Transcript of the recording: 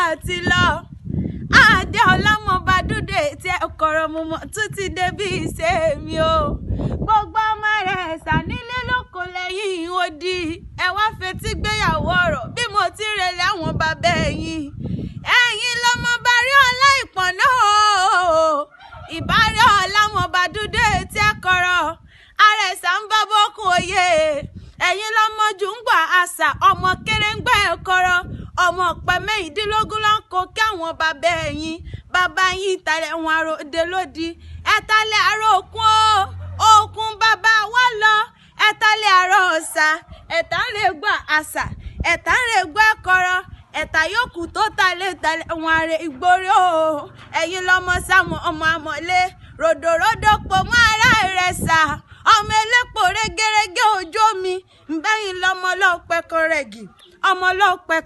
Àti lọ. Adé ọlámọba dúdú etí ẹ̀kọ́rọ̀ mo mọ̀ tún ti débi ìṣe mi o. Gbogbo ọmọ rẹ̀ sà nílé lóko lẹ́yìn odi. Ẹ wá fetí gbéyàwó ọ̀rọ̀ bí mo ti relé àwọn bàbá ẹ̀yìn. Ẹ̀yin lọmọ bá rí ọlá ìpọ̀nà o. Ìbárí ọlámọba dúdú etí ẹ̀kọ́rọ̀. Àrẹ̀sà ń bá bọ́kùn òye. Ẹ̀yin lọmọ jù ń gbà àṣà ọmọ kéréngbà ẹ̀kọ́rọ̀. Ọmọ ọ̀pẹ mẹ́rìndínlógún ló ń kó kí àwọn bàbá ẹ̀yìn. Bàbá yín ìtàlẹ̀ wọn àròdé lódì. Ẹ̀tàlẹ̀ àrò òkun o. Òkun bàbá wa lọ. Ẹ̀tàlẹ̀ àrò ọ̀sà. Ẹ̀tàlẹ̀ gbà àṣà. Ẹ̀tàlẹ̀ gbà ẹ̀kọ́rọ̀. Ẹ̀tà yòókù tó talẹ̀ talẹ̀ wọn àrè ìgboro o. Ẹ̀yin lọmọ sáwọn ọmọ àmọ̀lé. Ròdòròdò pò mọ́ ara rẹ̀ sà. Ọmọ elépo régérégé ojú omi. Ǹbẹ́yìn lọmọ ọlọ́pẹ kan rẹ̀gì. Ọmọ ọlọ́pẹ.